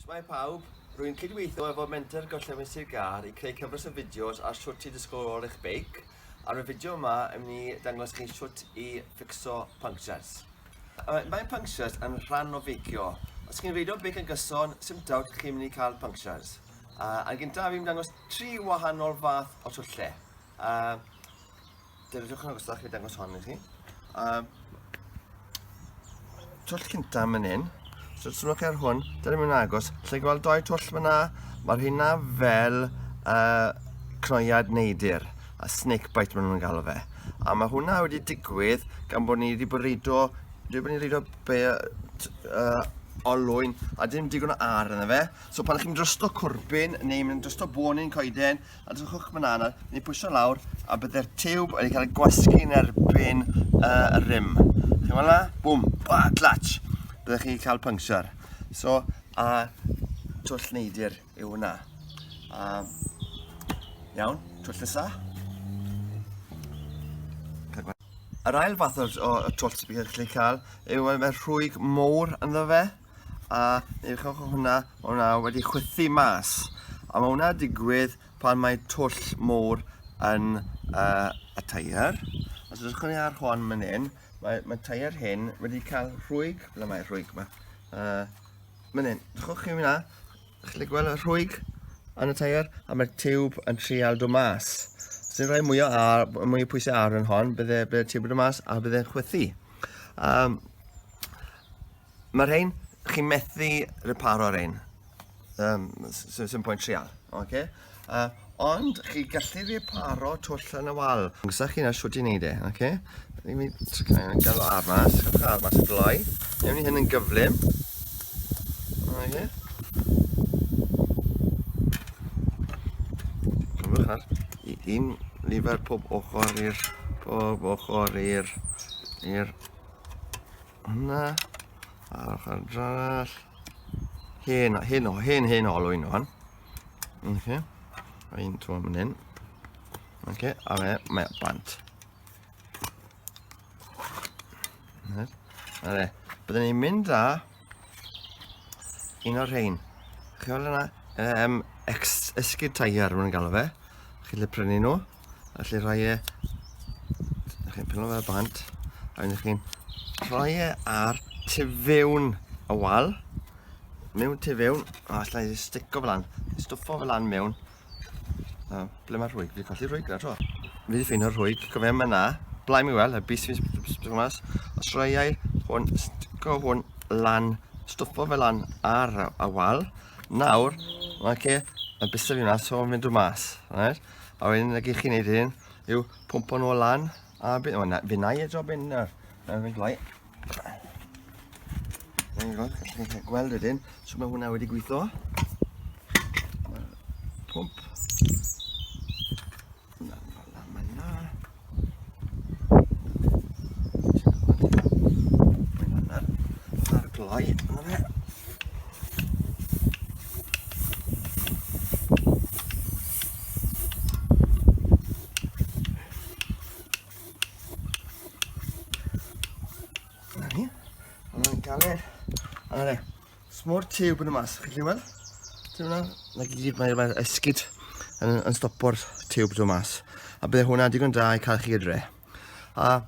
Shwmae pawb, rwy'n cydweithio efo Menter Gorllewin Sir Gâr i creu cyfres o fideos ar shwt i dysgu ôl eich beic. Ar y fideo yma, yn mynd i dangos chi shwt i fixo punctures. Mae punctures yn rhan o feicio. Os chi'n reidio beic yn gyson, sim doubt chi'n mynd i cael punctures. Uh, yn gyntaf, fi'n dangos tri wahanol fath o twllau. Uh, Dewch yn agosach i dangos hon i chi. Um, twll cynta man hyn. So, sylwch ar hwn, dyna mynd agos. Lle gweld doi twll fyna, mae'r hynna fel uh, cnoiad neidir, a snake bite maen nhw'n galw fe. A mae hwnna wedi digwydd gan bod ni wedi bod reido, wedi bod ni'n reido be, uh, olwyn, a dim digon o ar yna fe. So pan chi'n drosto cwrbyn neu mynd drosto bonyn coeden, A drychwch fan 'na, ni'n pwyso lawr a bydde'r tiwb wedi cael ei gwasgu yn erbyn uh, y rim. Chi'n weld na? Bwm, ba, clatch. Byddech chi'n cael puncture. So, a twll neidr yw hwnna. A, iawn, twll nesa. Yr ail fath o, o, o twll sy'n gallu cael yw mae rhwyg mowr ynddo fe. A edrychwch hwnna, mae hwnna wedi chwythu mas. A mae hwnna digwydd pan mae twll mowr yn uh, y teier. Os ydych chi ar hon man hyn, mae, mae teier hyn wedi cael rhwyg, ble mae rhwyg yma? Uh, man hyn, edrychwch chi hwnna, chi'n gweld y rhwyg yn y teier, a mae'r tiwb yn trial dod mas. Os ni'n rhoi mwy o, ar, mwy o pwysau ar yn hon, bydde, bydde tiwb yn dod mas a bydde'n chwythu. Um, Mae rhein, chi'n methu reparo rhein. Um, Sy'n pwynt trial, oce? Uh, ond chi gallu reparo twll yn y wal. Gwsa chi na siwt i wneud e, oce? Ni'n mynd gael o ar mas, gael ar mas y gloi. Newn ni hyn yn gyflym. Oce. Cymrwch ar un lifer pob ochr i'r pob ochr i'r i'r Hwnna. A'r ochr arall. Hen, hen, hen, hen olwyn hwn. Okay. A un tro mynd hyn. Okay, a fe, mae bant. A fe, byddwn ni'n mynd â un o'r rhain. Chi weld yna, um, esgid taiar, maen nhw'n galw fe. Chi'n lle prynu nhw. Felly rhoi e, chi'n pilo fe bant, a wedyn chi'n rhoi e ar tu fewn y wal, mewn tu fewn, a allai i stico fel lan, stwffo fel lan mewn. Uh, ble mae'r rhwyg? Fi'n colli rhwyg na tro. Fi wedi ffeinio'r rhwyg, gofio yma na, blaen mi weld, y bys fi'n stico mas, os rhoi e hwn, stico hwn lan, stwffo fel lan ar y wal, nawr, oce, mae bysau fi mas, so mynd o mas, right? A wedyn, nag i chi'n neud hyn, yw pwmpo nhw lan, a fi, o, na, fi na i y job hyn nawr. Na, fi'n gloi. There you go, gallwch chi'n gweld wedyn, so mae hwnna wedi gweithio. Pwmp. Na, na, na, na. Ar gloi, yna fe. Na ni. Mae'n galed. A na fe. Smo'r tiwb yn y mas. Chi'n weld? Tiwb yna. Na gyd mae'r mae esgid yn, yn stopo'r tiwb dod mas. A bydde hwnna digon da i cael chi adre. A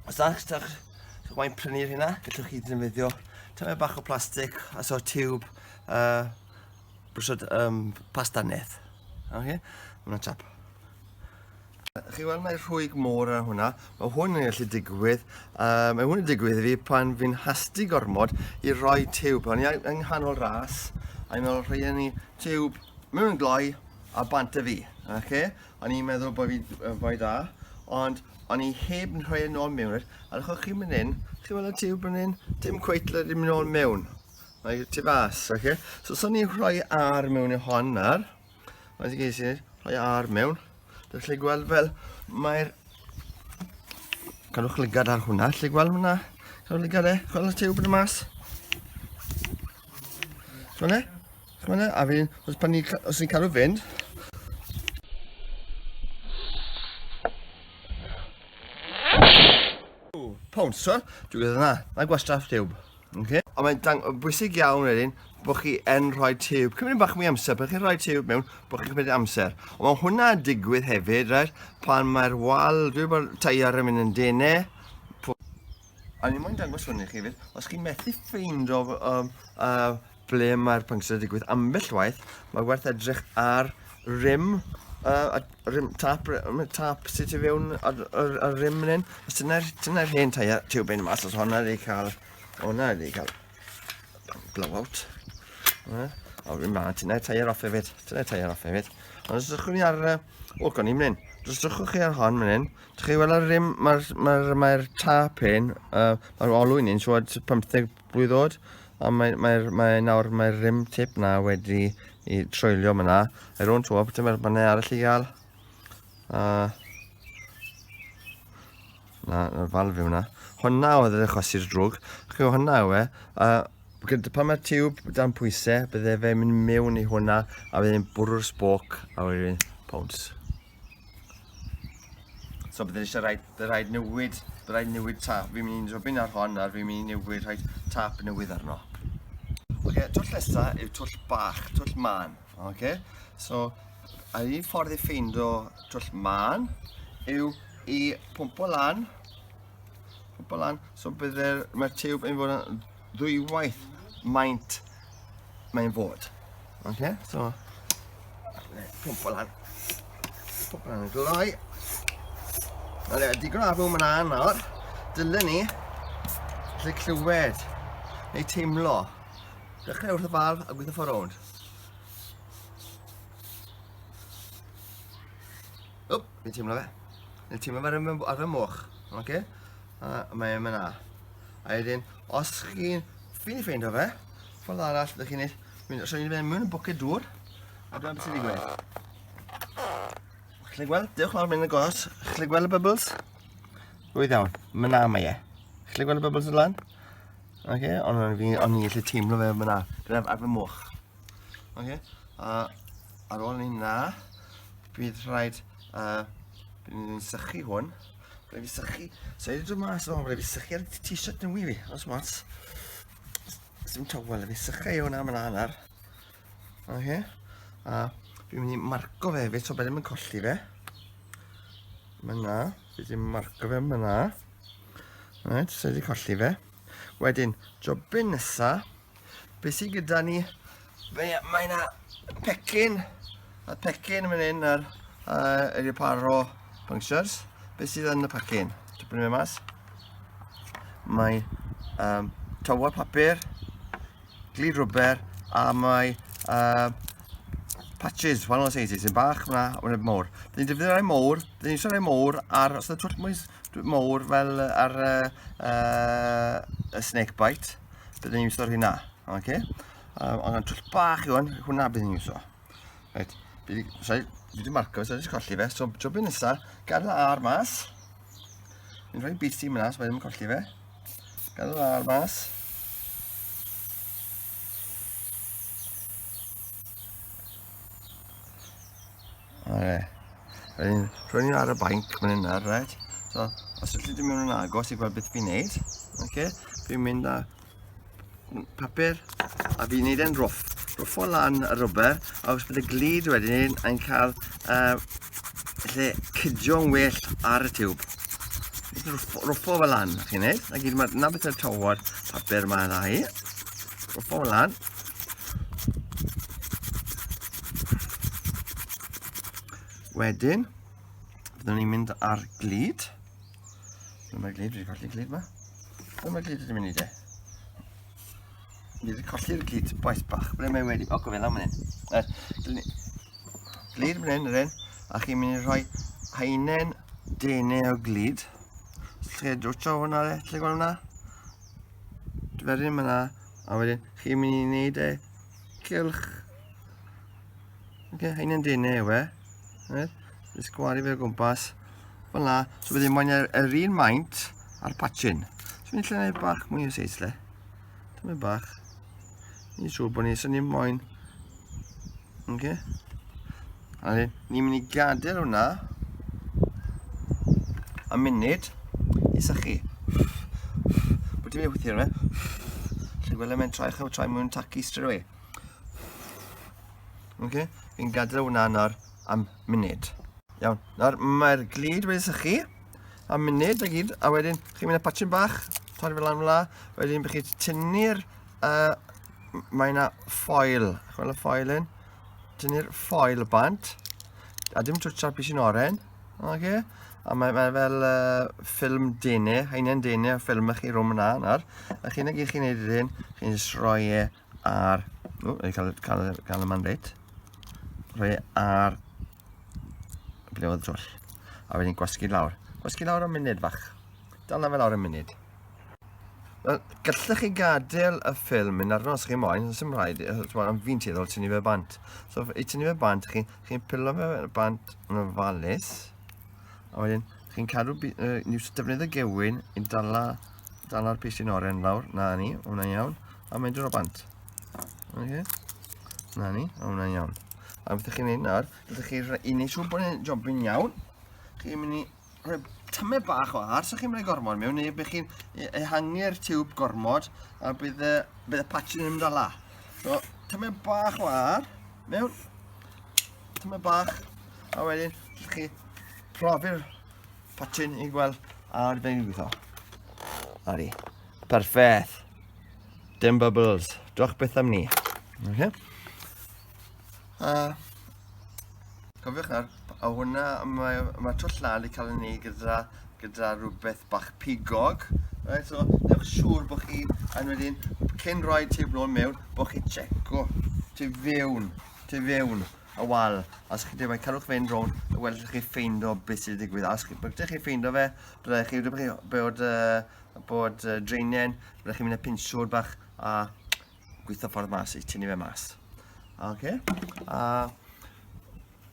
os da chi moyn prynu'r hynna, gallwch chi ddefnyddio tymed bach o plastig a so tiwb uh, brwsiod um, pasta neth. Okay? Mae'n chap. Chi weld mae rhwyg môr ar hwnna. Mae hwn yn gallu digwydd. Uh, mae hwn yn digwydd i fi pan fi'n hasti gormod i roi tiwb. O'n i yng nghanol ras, a i'n meddwl rhoi ni tiwb mewn gloi a bant y fi. Okay? O'n i'n meddwl bod fi boi da, ond o'n i heb yn rhoi e nôl mewn. A ddechwch chi'n mynd hyn, chi'n weld y tiwb yn hyn, dim cweit le ddim yn ôl mewn. Mae tu fas, oce? Okay? So, so ni'n rhoi ar mewn i hon nawr. Mae'n ges i rhoi ar mewn. Dwi'n gallu gweld fel mae'r... Cadwch lygad ar hwnna, lle gweld hwnna? Cadwch lygad e, gweld y tiwb yn y mas. Gweld e? Gweld e? A fi, os, pan ni, os ni'n cadw fynd, Pounce, dwi'n gwybod yna, na gwastraff tiwb. Okay? Ond mae'n dang bwysig iawn wedyn bod chi yn rhoi tiwb. Cymryd bach mwy amser, bod chi'n rhoi tiwb mewn, bod chi'n cymryd amser. Ond mae hwnna'n digwydd hefyd, right? Pan mae'r wal, dwi'n bod teiar yn mynd yn denau. A ni'n moyn dangos hwn i chi hefyd. Os chi'n methu ffeindo ble mae'r puncture yn digwydd ambell waith, mae werth edrych ar rim, rim tap, tap sydd tu fewn ar, ar, ar rim yn hyn. Os dyna'r dyna hen taia tiwb un mas, os hwnna wedi cael, hwnna wedi cael blowout. O, fi'n ma, dyna'r teiar off hefyd, dyna'r teiar off hefyd. Ond os ydych chi ar, o, gawn ni'n mynd. Os ydych chi ar hon mynd hyn, Dych chi weld ar rim, mae'r mae, mae tap hyn, mae'r olwyn hyn, siwad 15 blwydd oed, a mae, mae, mae nawr mae'r rim tip na wedi i treulio fyna. I don't know, beth mae'r bannau arall i gael. Na, na'r falf yw hwnna. Hwnna oedd yr achosi'r drwg. Chi hwnna yw e. Gyda pan mae'r tiwb dan pwysau, bydde fe'n mynd mewn i hwnna a bydde'n bwrw'r sboc a wedyn pounce. So bydde eisiau rhaid, bydde rhaid newid, bydde rhaid newid tap. Fi'n mynd i drobyn ar hon ar fi'n mynd i newid rhaid tap newydd arno. Oce, okay, twll nesa yw twll bach, twll man. Oce, okay? So a un ffordd i ffeindo twll man yw i pwmpo lan, pwmpo lan, so bydde'r, mae'r tiwb yn fod yn ddwywaith maint mae'n fod. Ok, so, pwmpo lan. Pwmpo lan yn gloi. Na le, digon o afw yna nawr. Dylen ni lle clywed neu teimlo. Dechrau wrth y falf a gweithio ffordd rownd. Wp, ni'n teimlo fe. Ni'n teimlo fe ar fy moch. Ok, a mae'n mynd na. A wedyn, os chi'n ffili ffeindio fe, ffordd arall ydych chi'n neud, mynd, os chi'n mynd mewn y bwced dŵr, a dyma beth sy'n digwydd. Chi'n gweld, dewch lawr mynd y gos, chi'n gweld y bubbles? Rwydd iawn, mynd na mae e. Chi'n gweld y bubbles yn lan? Oce, okay, ond o'n i'n gallu teimlo fe mynd na, gyda ar fy moch. Oce, okay, a ar ôl ni na, bydd rhaid, bydd ni'n sychu hwn. Rhaid fi sychu. So i dod mas o, rhaid fi sychu ar t-shirt newydd fi, os mots. Sim towel, fi sychu i hwnna am hanner. Oce. A fi'n mynd i marco fe hefyd, so bydd ddim yn colli fe. Mae na, fi wedi marco fe yma na. Right, so wedi colli fe. Wedyn, jobyn nesa, Be sydd gyda ni? Mae, mae yna pecyn, a pecyn yn mynd hyn ar y reparo punctures. Be sydd yn y pecyn? Tipyn i mas. Mae tywod papur, glid rwber, a mae patches, wahanol sizes, yn bach yna, ond yn mowr. Dyn ni'n defnyddio rai mowr, dyn ni'n eisiau rai mowr ar, os yna twll mwy mowr fel ar y snake bite, byddwn ni'n iwso'r hynna. Okay? Ond twll bach yw hwn, hwnna byddwn ni'n iwso. Right, fi wedi marco, so wedi colli fe. So, jobyn nesa, gadael ar mas. Fi'n rhoi bys i myna, so mae ddim yn colli fe. Gadael ar mas. Oce. Wedyn, rhoi ni ar y bainc fan hyn nawr, reit? So, os ydych chi mynd yn agos i gweld beth fi'n neud, oce? Fi'n mynd â papur a fi'n neud e'n rough. Rwffo lan y rwber, a os bydd y glid wedyn yn cael lle cydio'n well ar y tiwb. Rwffo fel lan, chi'n neud. Na gyd, na beth yw'r tywod papur yma dda hi. Rwffo fel lan. Wedyn, byddwn ni'n mynd ar glid. Dyma'r glid, wedi colli glid yma. Dyma'r glid wedi mynd i de. Fi wedi colli'r glid, boes bach. Ble mae wedi? O, gofio lan fan hyn. Glid fan hyn, yr un. A chi'n mynd i rhoi haenen denau o glid. Lle drwtio hwnna, le? Lle gweld hwnna? Dferyn yna. A wedyn, chi'n mynd i wneud e cylch. Oce, okay, haenen denau yw e. Right? Jyst gwario fe o gwmpas. Fel na, so bydd moyn yr, yr un maint a'r patchyn. So fi'n lle gwneud bach mwy o seis le. Dyma bach. Ni'n siŵr bod ni, so ni'n moyn. Oce. Okay. A ni'n mynd i gadael hwnna am munud i sychu. Bod ti'n mynd i hwythu hwnna. Chi'n gweld e, mae'n troi, chi'n troi mewn tacky straight away. Okay? Fi'n gadael hwnna nawr am munud. Iawn, nawr mae'r glud wedi sychu am munud a gyd, a wedyn chi'n mynd â patchyn bach, torri fel lan fel la, wedyn bych chi'n tynnu'r, mae yna ffoil, chi'n gweld y ffoil un? Tynnu'r ffoil bant, a dim twtsio'r pisyn oren, oce? A mae, mae fel ffilm dene, haenen dene o ffilm chi rhwng yna nawr. A chi'n gyd chi'n neud ydyn, chi'n jyst rhoi e ar, o, cael, cael, cael y man reit. Rhoi e ar ble oedd y twll. A wedyn gwasgu lawr. Gwasgu lawr am munud fach. Dal na fe lawr am munud. Wel, gallech chi gadael y ffilm yn arno os chi moyn, os dim rhaid, ond fi'n tueddol tynnu fe bant. So, i tynnu fe bant, chi'n chi pilo fe bant yn ofalus, a wedyn chi'n cadw, ni'n defnyddio gewyn i dala, dala'r pisyn oren lawr, na ni, hwnna'n iawn, a mae'n dod o bant. Okay. Na ni, hwnna'n iawn. A beth ych chi'n neud nawr, ydych chi i wneud siŵr bod e'n jobyn iawn, chi'n mynd i rhoi tymed bach o ar, so chi'n mynd i gormod mewn, neu bydd chi'n e-, ehangu'r tiwb gormod, a bydd y, bydd y patch yn mynd ala. So, tymed bach o ar, mewn, tymed bach, a wedyn, chi profi'r patchyn i gweld ar fe'n gweithio. Ari. Perffaith. Dim bubbles. Diolch beth am ni. Okay. A cofiwch nawr, a hwnna, mae, mae twll lal i cael ei wneud gyda, gyda rhywbeth bach pigog. Right, so, newch siŵr bod chi yn wedyn, cyn rhoi tiwb nôl mewn, bod chi checo tu fewn, tu fewn y wal. A os chi'n dweud, cadwch fe'n rownd, a welwch chi ffeindo beth sydd wedi digwydd. A os chi, byddwch chi ffeindo fe, byddwch chi, byddwch chi bod, bod draenen, byddwch chi'n mynd â pinsiwr bach a gweithio ffordd mas i tynnu fe mas. Ok, a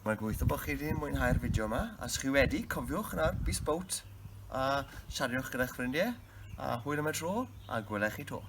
mae'n gweithio bod chi wedi mwynhau'r fideo yma. A os chi wedi, cofiwch nawr, bys bowt, a siariwch gyda'ch ffrindiau, a hwyl am y tro, a gwela chi to.